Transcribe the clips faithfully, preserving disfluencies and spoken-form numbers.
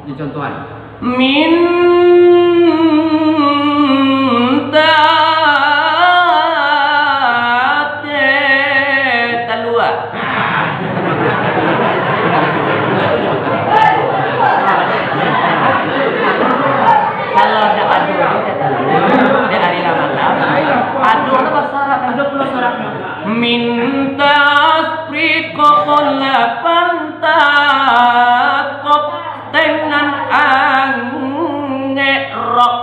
Dicontohan. Minta teh talua. Kalau ndak ado, ndak ado. Ndak ari lah malam. Ado lah bahasa Arab, ado pulo suratnyo. Minta spriko lapan takop teh nan angek rok.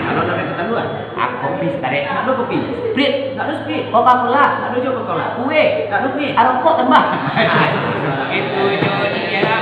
Kalau ndak ado talua, ah, kopi sakarek. Ndak ado kopi. Sprit. Ndak ado sprit. Coca-Cola. Ndak ado jo Coca-Cola. Kue. Ndak ado kue. Ah, rokok tambah. Itu jo di era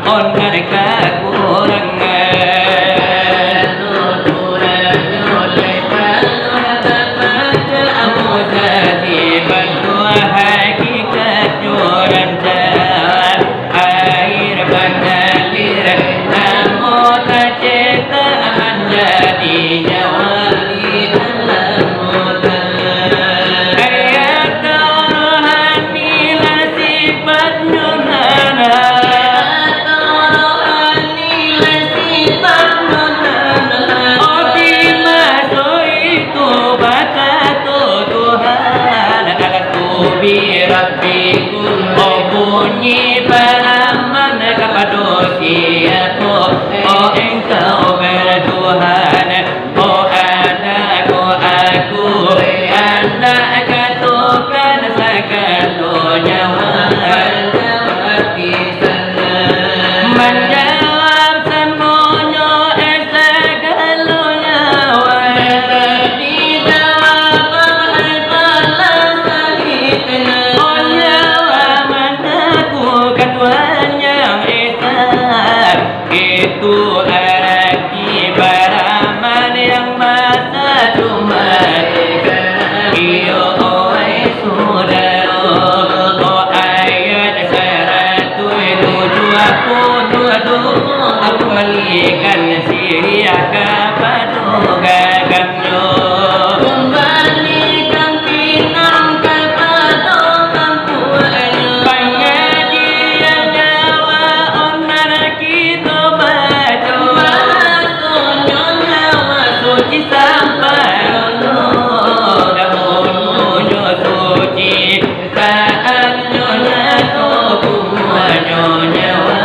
Onar kakurangan. Hakikat juran jalan, air mangalir, namo tacetak manjadi nyawa di alam. Ayat rohani lah sifatnyo nan. Ayat rohani lah sifatnyo nan. Oh, di maso itu bakato Tuhan, alastu birabbikum. Oh, bunyi paraman kapado siapo? Oh, Engkau bertuhan. Oh, anak, oh, aku, anak katokan sagalo nyawa. Manjawab samonyo, eh, sagalo nyawa. Dijawab, hai bala salitna. Oh, nyawa manaku kaduanyo, eh, sa-, itu arati paraman yang basatu mati. Iyo, oi sudaro, oh, ayat saratuih tujuah puluah duo, aku balikan siriah kapado gagangnyo. Kumbalikan pinang kapado tampuaknyo. Pangajian nyawa onar kito baco. Bahasonyo nyawa suci sampai Allah, dahulunyo suci, taatnyo nyato, kumuanyo nyawa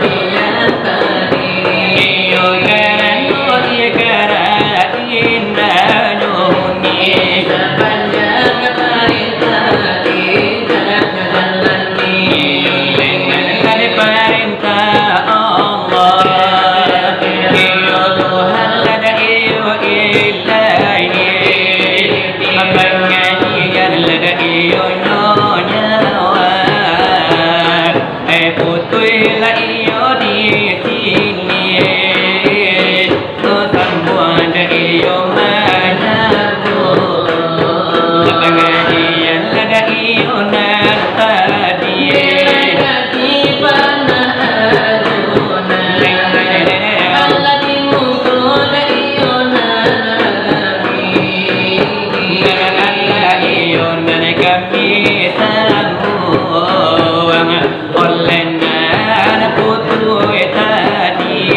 diantari. Iyo karano ikrar indahnyo ni. Sapanjang parentah tidak jalani. Iyo dengan tadi parentah Allah. Iyo Tuhan lah dak iyo ilahi. Pangajian lah dak iyo nyo nyawa. Eh, putuih lah iyo di sini. Tu sambuang dak iyo manyabuik. Pangajian lah dak iyo nan tadi. Alah di muko dak iyo nan kami. Alah iyo nan kami sambuang. Oleh nan putuih tadi,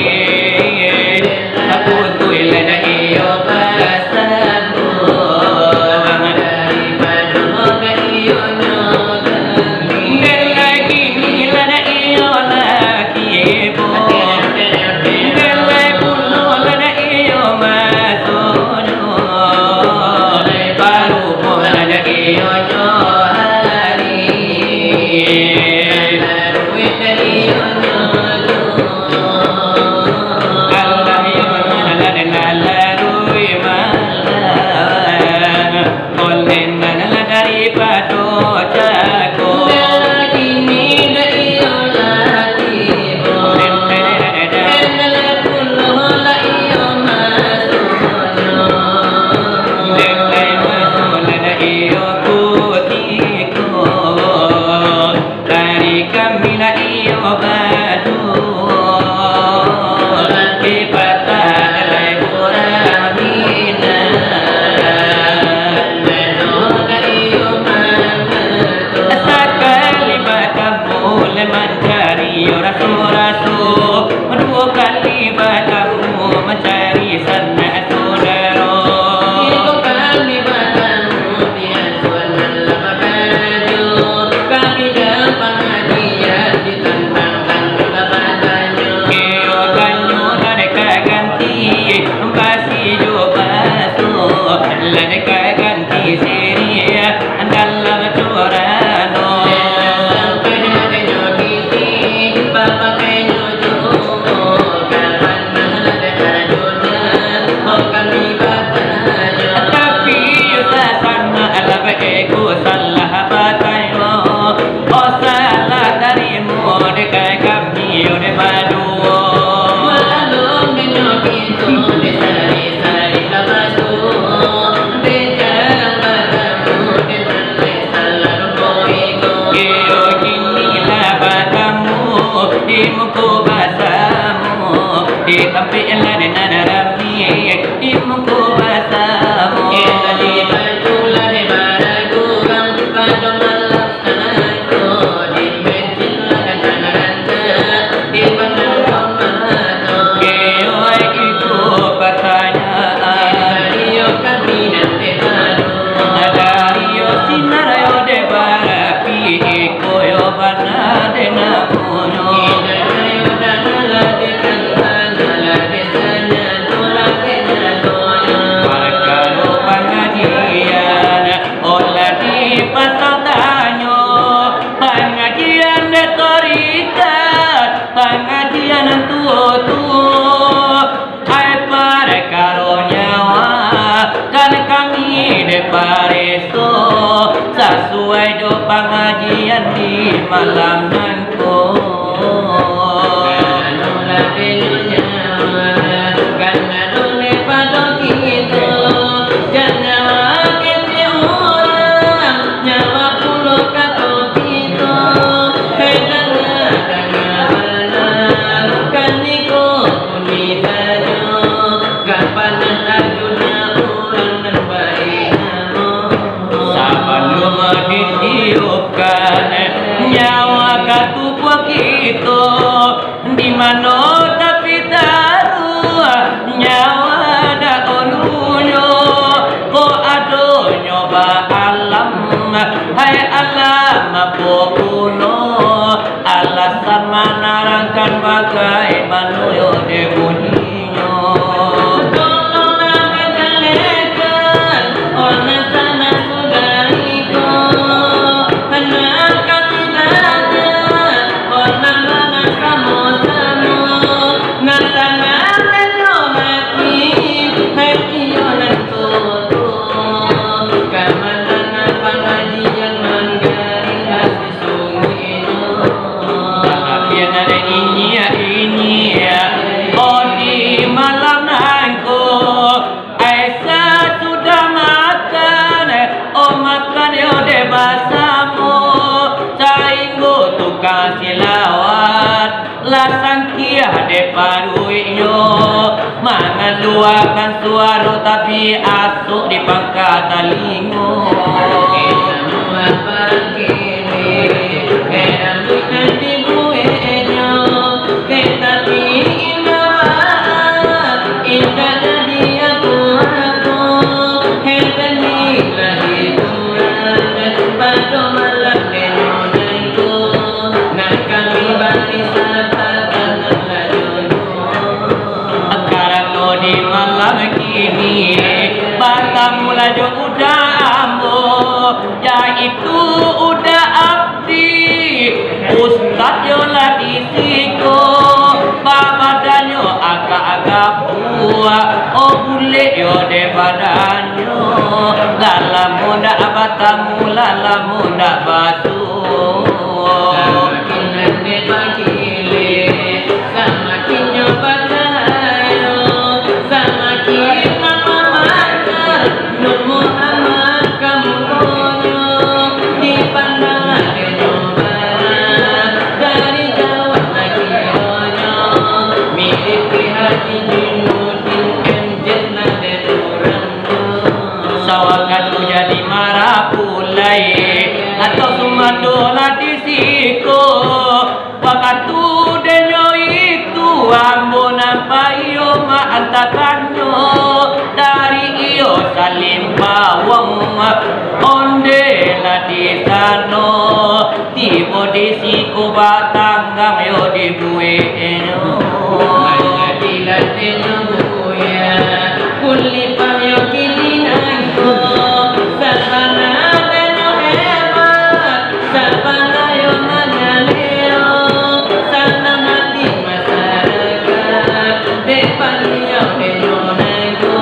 putuih lah dak iyo basambuang. Dan lagi ni lah dak iyo lagi, bo. Dan lai pulo lah dak iyo masonyo. Parupo lah dak iyo nyo hari. Dari kami lah iyo baduo, dipatah lai urang minang. Sakali batamu lai mancari raso-raso, duo kali batamu mancari sanak sudaro. Iko kami batamu, biaso nan lah bakarajo, kami jan pangajian ditantang tanyo lah batanyo. Iyo tanyo lah dek ka ganti, basi jo baso, lah dek ka ganti siriah dalam curano. Sampai adonyo kini, bapakainyo Tapi sasanak lah baiko salah batanyo, oh salah darimu dek ka kami Iyo dek baduo. Maklum denyo kito dek sari-sari ka basuo, dek jarang batamu dek nan lai salah rupo iko. Iyo kini lah batamu di muko basamo, di tampek lah dek nan rami, di muko basamo. Iyo tadi batulah dek barakurang pado malam. Iyo, iko patanyaan. Dari iyo sinar yo dek barapi, iko yo bana dek namonyo. Parkaro pangajian, oh lah dipasang tanyo, pangajian dek tarikat, pangajian nan tuo-tuo. Ai parkaro nyawa, kan kami dek pareso, sasuai jo pangajian di malam nan ko. Anu lah denyo nyawa, kan anu daripada kito, jan nyawa kecek urang, nyawa pulo kato kito. Hai danga, danga bana, kan iko bunyi tanyo, ka panah ajunan urang nan baik namo. Sabalun ditiupkan nyawa ka tubuah kito, di mano tapi taruah nyawa daulunyo, kok adonyo ba alam, hai alam apo pulo, alasan manarangkan bagaimano yo dek bunyinyo. Tolonglah dijalehkan, oh nan sanak sudah iko, handak kami datang, oh nan bana samo-samo, nan sanak dalam hati, hai iyo nan tuo-tuo, ka mandanga pangajian manggarik. Tapi nan inyiak-inyiak, oh di malam nangko, ai sasudah makan, oh makan yo dek basamo, sainggo tukang silawat lah sangkiah dek paruiknyo, mangaluakan suaro tapi asok di pangka talingo. Karano di malam kini, batamulah jo uda ambo, yaitu uda abdi, ustad yo lah di siko, babadannyo agak-agak puak, oh bulek yo dek badannyo, lah lamo ndak batamu, lah lamo ndak basuo. Samakin ande bagilek, samakin nyo bacahayo, samakin mamakan Nur Muhammad ka mukonyo, dipandang lah denyo bana, dari jauah lah kironyo, mirip Kiai Haji Junuddin M Z lah dek urang. Sawakatu jadi marapulai, atau sumando lah di siko. Wakatu denyo itu ambo nampak iyo maantakannyo, dari iyo salimpawang, onde lah di sano, tibo di siko batanggang yo dibueknyo. Manjadilah denyo buya, kulipang yo kini nangko, sabana denyo hebat, sabana yo manyaleo, sanang hati masarakat, dek Baliau denyo nangko,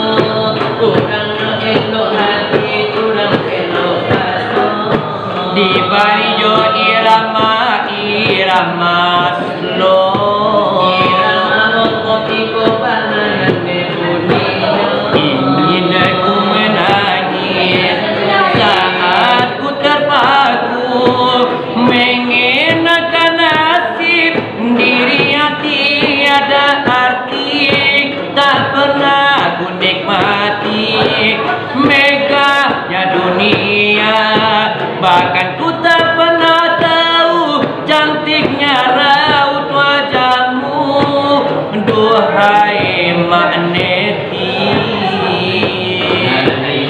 urang nyo elok hati, urang elok paso. Dibari jo irama, irama slow. Bahkan ku tak pernah tahu cantiknya raut wajahmu, duhai Mak Neti.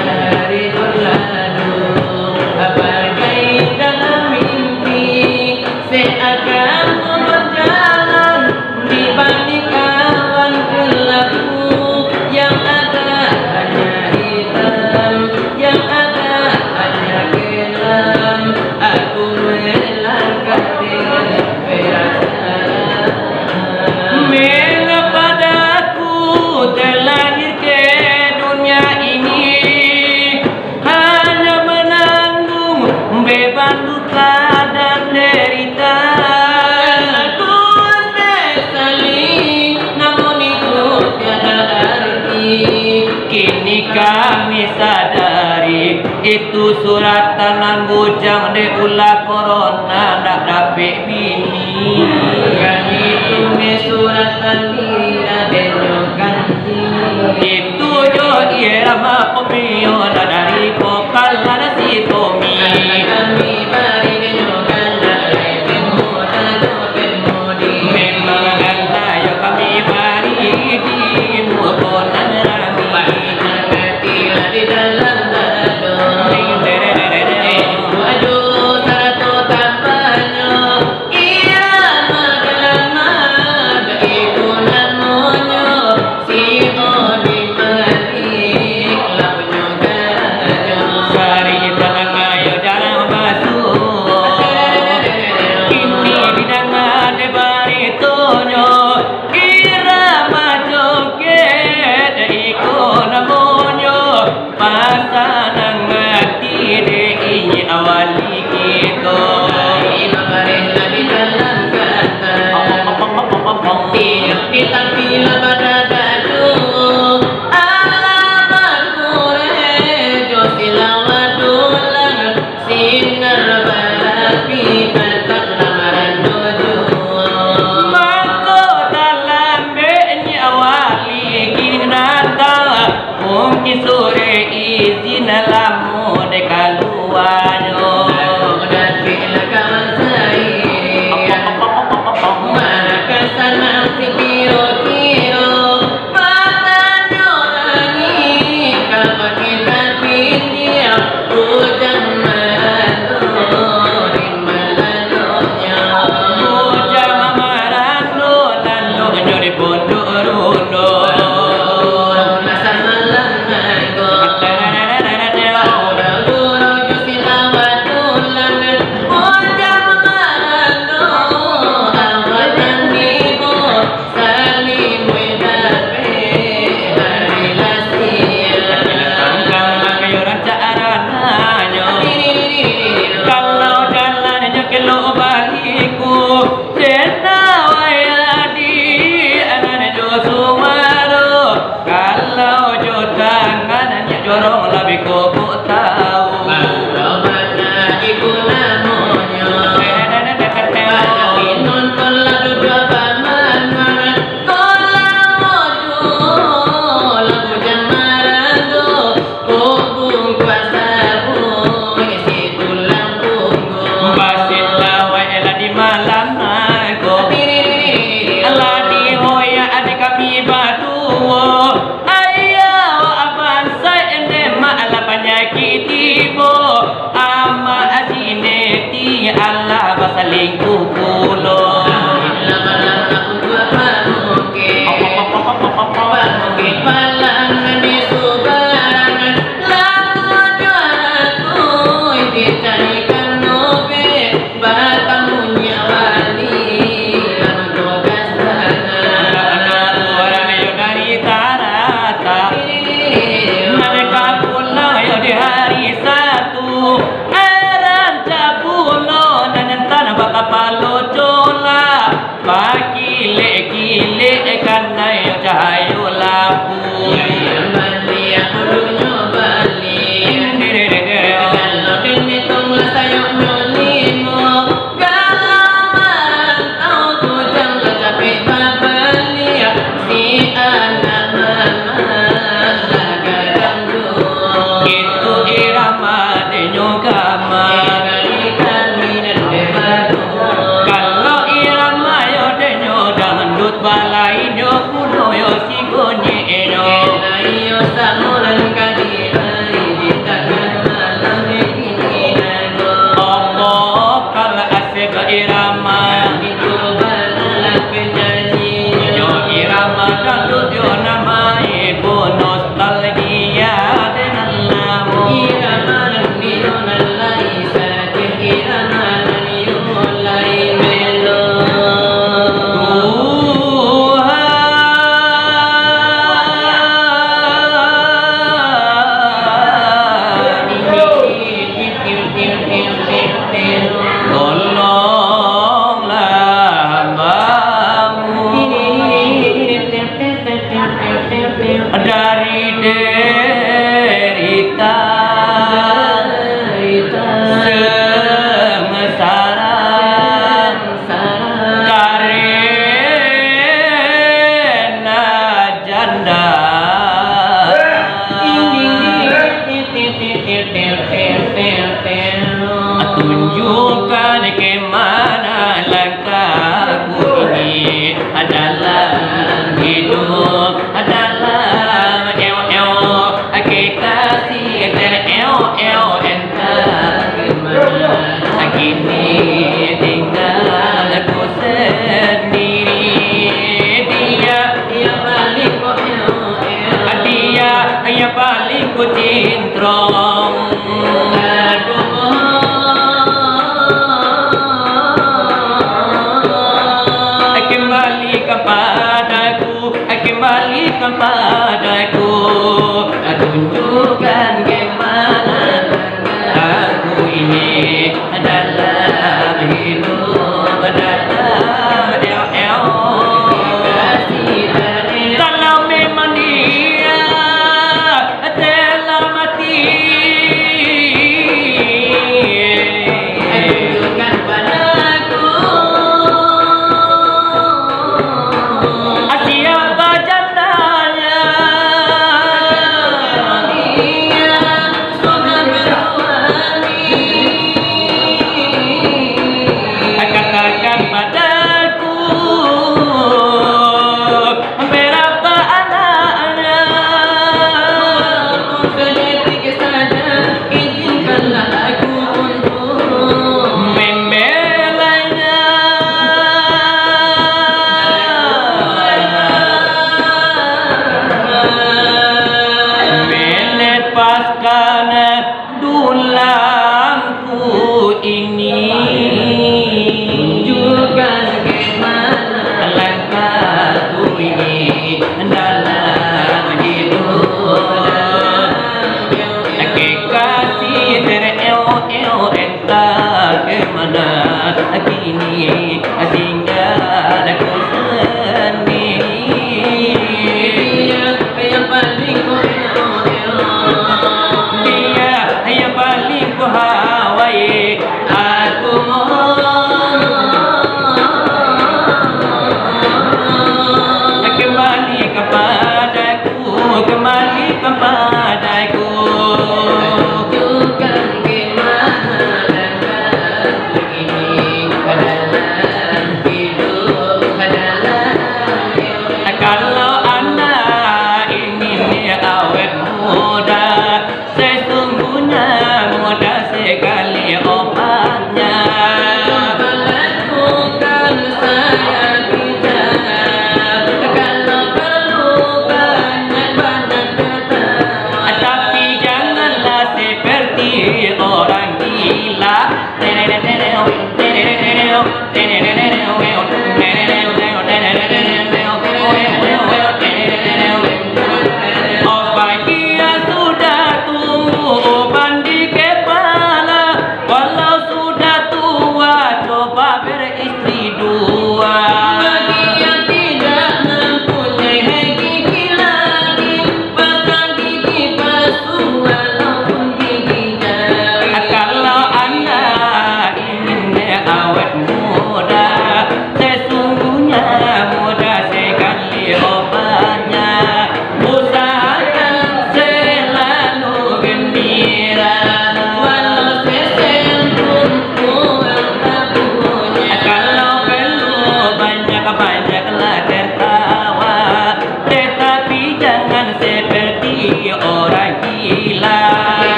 Hari-hari berlalu bagai dalam mimpi, seakan ku berjalan di balik awan gelapmu, yang ada hanya hitam, yang ada hanya kelam. Aku melangkah dengan perasaan. Mengapa aku terlahir ke dunia ini, hanya menanggung beban duka dan derita. Aku sesali, namun itu tiada arti. Kini kami sadari, itu suratan nan bujang dek ulah corona, ndak dapek bini. Kami tu ni suratan diri, denyo ganti. Itu jo irama pemio, ndak dari vokal, ndak si Tommy. Kami bari denyo ganti, lai temu, tadu temu di. Memang anta yo kami bari di muko nan rami. Bari nan ati lah di dalam dado. Ding, dere, dere, dere. Aduh, sarato tambahnyo, irama gamal, iko namonyo, si Odi Malik, lamunyo ganyo. Sari tanang ayo jarang basuo. Kini didanga dek baritonyo, irama joget, iko namonyo, pasanang ati dek inyo awali kito. Ino bareh lah di dalam kata. Tiok di tapi lah badadadu. Alah bakureh jo silawat dulang. Sinar barapi, tatap lah marando juo. Mako talambek nyo awali kini datang, mungkin surek izin lamo dek kaluanyo. Mako dapek lah kawan sairi, mako sanang si kiro-kiro. Batanyo angin ka bakeh tapindiang, bujang marando di malalonyo. Bujang marando, landonyo di pondok rundo. Urang samalam nago, urang-urang jo silawat tulang. Bujang marando, awak nan ibo. Salimui dapek hari lah siang. Tangkang manggayo rancak arananyo. Kalau jalannyo kelok baliku, cendawai adi anan jo sumaro. Kalau jo tangan nyo jorong labiah kobok tau. Baru bana iku namonyo. Bana pinun kon lah duduak bamanuang. Kolam ojo, labu jan marando, kok bungkuang sabu, isi tulang punggung. Basit lawai lah di malam nangko. Lah di hoyak adi kami baduo. Ayah abang sai ende mak lah panyakik tibo. Amak Aji Neti alah basalingkuh pulo. Anak-anak urang yo dari Tarata, nan ka pulang yo di hari Sabtu. Rancak pulo nan nyantan bakapalo cola, bakilek-kilek kanai cahayo lampu. Baliak ulunyo baliak, kalau den itong lah sayoknyo limo, kalau marantau bujang lah capek babaliak, si anak mama lah gadang juo. Itu irama denyo gama. Balainyo pulo yo sigonyo. Lainyo samo nan ka diari di tangah malam kini nago. Allahu Akbar, asik irama. Itu balalah penyanyi. Yo irama dangdut yo namo iku nostalgia dengan namo. Irama nan iyo nan lai sadih, irama nan iyo lai melo. Tuhan. Tolonglah hamba-Mu dari derita sengsara. Karena janda. Tunjukkan ke mana langkahku ini adalah hidup adalah eo eo. Ake kasih ter eo eo entah kemana. Kini tinggal ku sendiri. Dia yang paling ku eo eo. Dia yang paling ku cintrong. Aduh. Kembali kepadaku. Kembali kepadaku, tunjukkan ke mana aku ini dalam hidup, dalam eo-eo. Kalau memang dia telah mati, tunjukkan padaku. Siapa jandanya?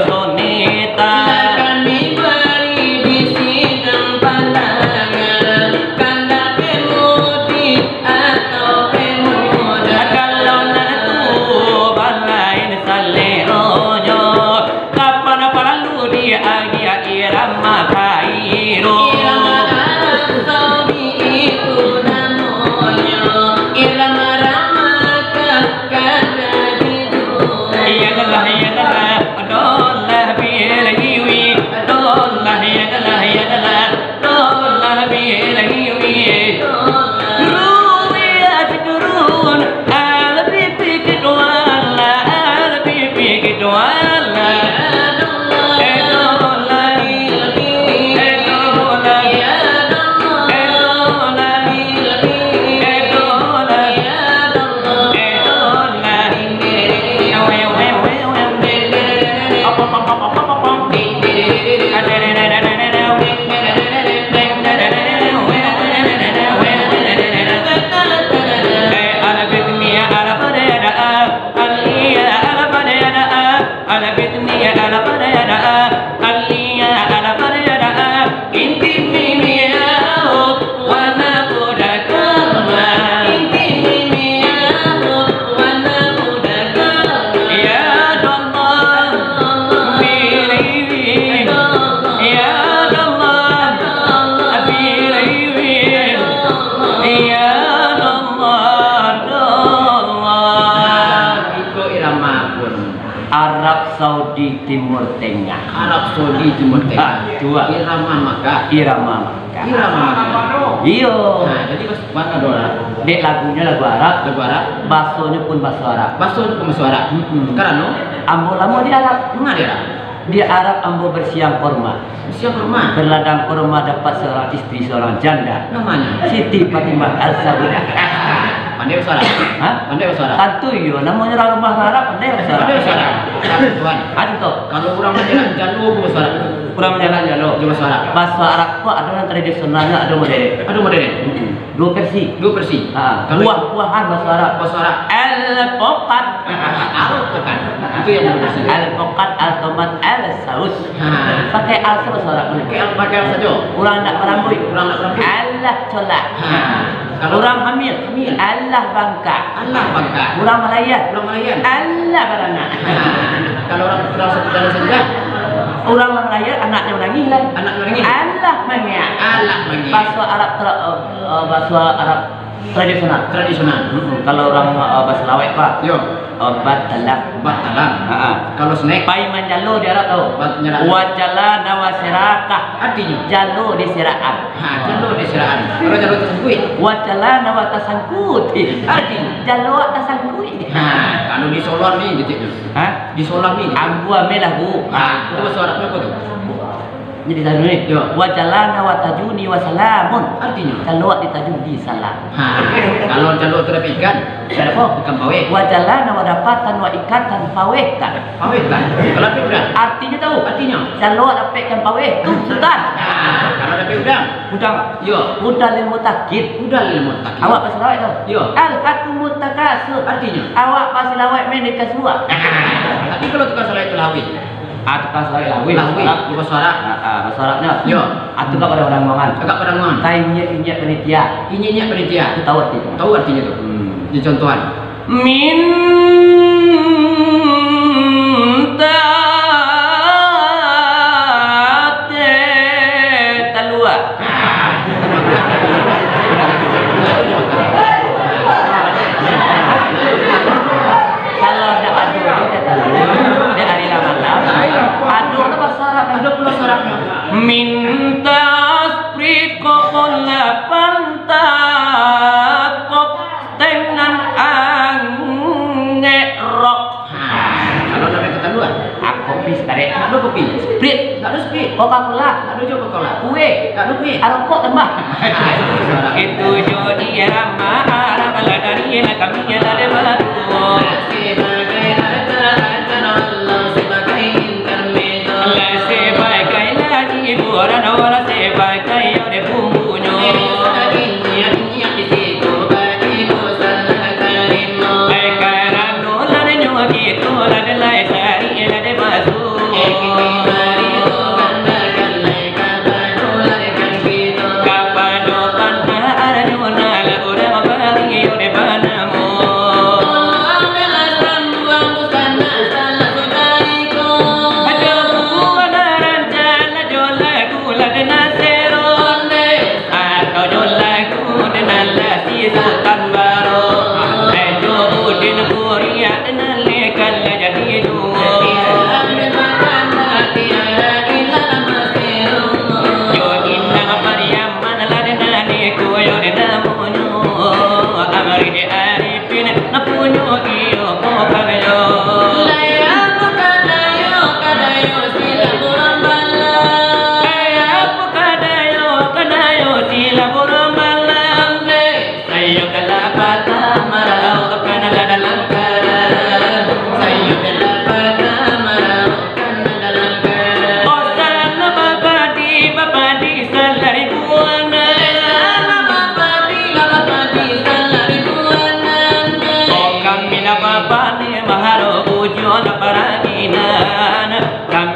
Sonita. Lah kami bari di sidang pandangan, kandak pemudik atau pemuda. Kalau nan tu balain saleronyo, kapan paralu diagiah irama kairo. Irama Arab Saudi itu namonyo, irama ramakah. Iyalah, iyalah, dolah bil hiwi, dolah, iyalah, iyalah, dolah bil hiwi. Ruwi askurun, al bibi kedua, al bibi kedua. Iko irama pun. Arab Saudi Timur Tengah. Arab Saudi Timur Tengah. Ah, tu ah. Irama Makkah. Irama Makkah. Irama Makkah. Iyo. Nah, jadi pas mana dolar? Dek lagunyo lagu Arab. Lagu Arab. Basonyo pun baso Arab. Basonyo pun baso Arab. Mm-mm. Karano? Ambo lamo di Arab. Manga di Arab? Di Arab ambo bersiang korma. Bersiang korma? Berladang korma dapat seorang istri, seorang janda. Namanya? Siti Fatimah Al-Saudah. Pandai baso Arab? Hah? Pandai baso Arab? Tantu iyo, namonyo urang rumah Arab, pandai baso Arab. Pandai baso Arab. Tuan. Ado tu. Kalau urang manjalan jalo, baso Arab. Urang manjalan jalo. Baso Arab. Baso Arab tu ado nan tradisionalnyo, ado modern. Ado modern. Mm-mm. Duo versi. Duo versi. Ha. Kalau buah-buahan baso Arab. Baso Arab. Alpukat. Alpukat. Itu yang baso Arab. Alpukat, altomat, alsaus. Ha. Pakai al sajo baso Arab. Pakai al, pakai al sajo. Urang ndak barambuik. Urang ndak barambuik. Alah colak. Ha. Kalau urang hamil. Hamil. Alah bangkak. Alah bangkak. Urang malayan. Urang malayan. Alah baranak. Ha. Kalau urang, urang satu dalam saja. Urang malayan anaknyo manangih lah. Anaknyo manangih. Alah mangiak. Alah mangiak. Baso Arab tra-, eh, eh, baso Arab tradisional. Tradisional. Mm-mm. Kalau urang, eh, baso Salawek, Pak. Yo. Eh, batalam. Batalam. Ha, ha. Kalau snack? Pai manjalo di Arab tu. Bat-, nyerah. Wajala nawa serakah. Artinyo? Jalo di serakan. Ha, jalo di serakan. Kalau jalo tasangkuik? Wajala nawa tasangkuti. Artinyo? Jalo tasangkuik. Ha, kalau di Solan ni, titiknyo. Ha? Di Solan ni. Ambo ameh lah, Bu. Ha, itu baso Arabnyo apo tu? Jadi, satu ni. Yo. Wa jalana wa tajuni wa salamun. Artinyo? Caloak di tajun di salam. Ha. Kalau caloak tu dapek ikan? Ikan apo? Ikan paweh. Wa jalana wa dapatan wa ikatan pawetan. Pawetan. Kalau dapek udang? Artinyo tahu? Artinyo? Caloak dapek ikan paweh tu, Sutan. Ha. Kalau dapek udang? Udang. Yo. Udang lil mutakin. Udang lil mutakin. Awak baso Salawek tu? Yo. Alhakumut takasur. Artinyo? Awak baso Salawek main di kasua. Ha. Tapi kalau tukang Salawek tu laweh? Ah, tukang Salawek laweh. Laweh, baso Arab. Baso Arab. Ah, ah, baso Arabnyo. Yo. Ah, tu agak padanguangan. Agak padanguangan. Ka inyiak-inyiak panitia. Inyiak-inyiak panitia. Tu tahu arti tu. Tahu artinyo tu. Hmm. Di contohan. Minta teh talua. Kalau ndak ado, ndak tahu. Ndak ari lah malam. Ado lah baso Arab, ado pulo baso Arabnyo. Minta sprit kokon lapan takop. Teng nan angek rok. Ha, kalau nak minta talua? Ah, kopi sakarek. Tak ada kopi. Sprit. Tak ada sprit. Coca-Cola. Tak ada juga Coca-Cola. Kue. Tak ada kue. Arokok tambah. Itu jo di Rama Arab lah dari lah kami lah de baru. Sebagai raja-raja Allah, sebagai intermezzo. Lah sebagai lah hiburan, lah sebagai de bumbunyo. Inyiak-inyiak di situ baitu salah tarimo. Ai karano lah nyo kito lah de lai sari lah de basu.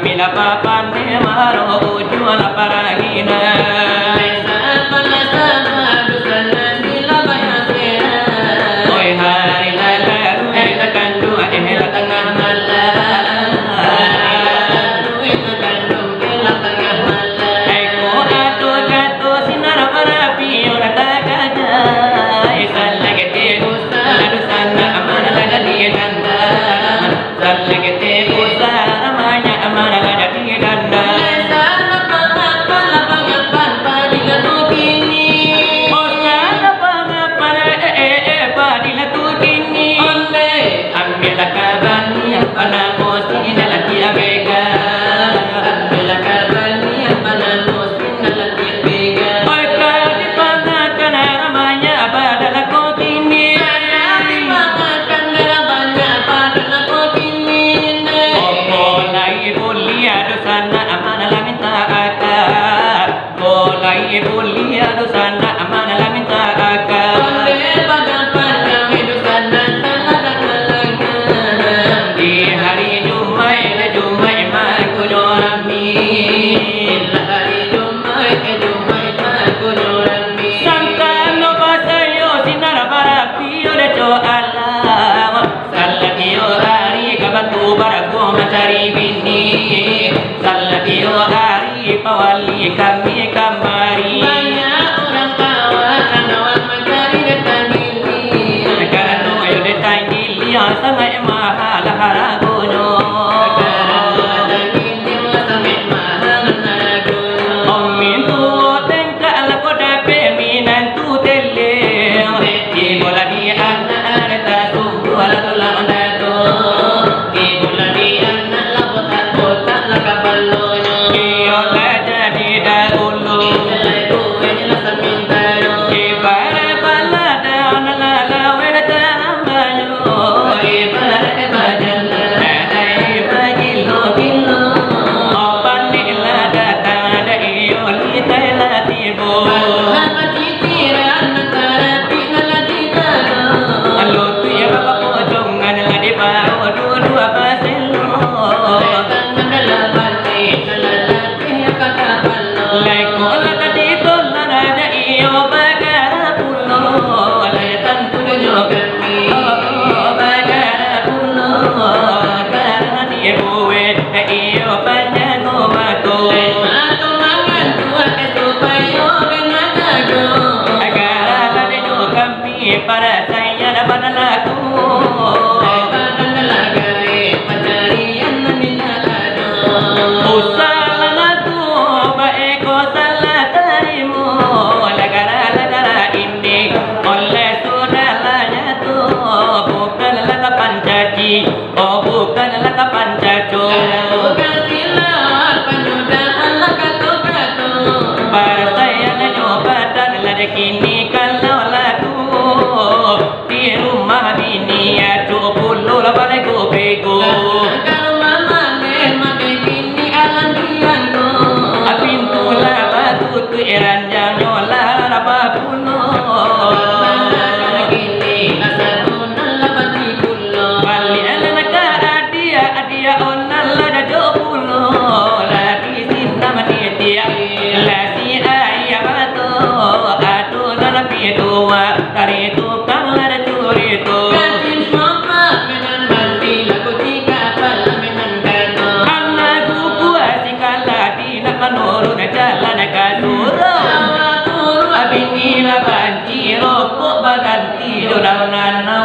Bila papandai maro ujua lah parangina. Oi, hari lah lalu, eh, lah kanduang, eh, lah tangah malam. Iko ado kato sinar marapi, urang takajai. Salah ketek usaha, dunsanak amanah lah jadi dandan. Salah ketek usaha, ramanyo amanah lah jadi dandan. Oh, salah pangapal, eh, eh, eh, padilah tu kini. Ondeh. Ambiaklah kabaniang panamo sinan lah dipegang. Ambiaklah kabaniang panamo sinan lah dipegang. Oi, ka dipangakan ramanyo badan lah ko kini. Ka dipangakan ramanyo badan lah ko kini. Opo lai buliah, dunsanak amanah lah minta akal. Ko lai buliah, dunsanak amanah lah minta akal. Ondeh, padang panjang, eh, dunsanak, taladang-ladang. Di hari Jumaik, lah Jumaik mangkonyo rami. Lah hari Jumaik, eh, Jumaik mangkonyo rami. Sangkano basayo sinar barapi, udah co alam. Salah tiok ari ka Batu Baraguang mancari bini. Salah tiok ari pawali kami kamari. Banyak urang awak nan awak mancari datang gili. Karano iyo datang gili sangaik mahal haragonyo. Karano datang gili sangaik mahal haragonyo. Om mintuo tengkak lah ko dapek minantu teleng. Tibo lah di anak lah tasungguah lah tulang dado. Tibo lah di anak lah botak-botak lah kapalonyo. Iyo lah jadi dahulu. Iyo lah kuek lah samintaro. Ibarat balada nan lah laweh tarambayo. Ibarat bajalan nadai bagilo-gilo. Panik lah datang, dek iyo litai lah tibo. Baluah baciciran, tarapik nan lah di dado. Lutuik bapapojongan, lah dibao duo-duo baselo. Tangan dalam patik, nan lah latih ka kapalo. Lai ko lah tadi tu, lah dek iyo bagara pulo. Lai tantu jo kami. Oh, bagara pulo. Bagara dibuek, iyo panjago mato. Lai mato mangantuak, supayo dengar jago. Bagara lah dek jo kami. Parasaian badan lah ko. Badan lah gaek, pancarian nan indak ado. Usah lah tu, baiko salah tarimo. Lagara-lagara ini, oleh sudah lah nyato. Bukanlah kapan caci, oh, bukanlah kapan caco. Bukan silap, panyudahan lah kato-kato. Parasaian nyo badan lah dek kini kalau lah tu. Di rumah bini acok pulo lah balego-bego. Ka rumah maneh, maneh bini alam dianggo. Pintu lah batutuik, ranjangnyo lah raba pulo. Manakala kini, asa tu nan lah banci pulo. Baliak lah ka adiak, adiak on nan lah jajo pulo. Lah di sinan manitiak, lah si aia mato. Ado nan lah pituah, dari tu Kang lah ado curito. Kacin mopak menan bandi, laku tiga pala menan kato. Anak guguah singkala di nak manurun jalan ka surau. Awak urus bini lah banci, rokok baganti jo daun nanas.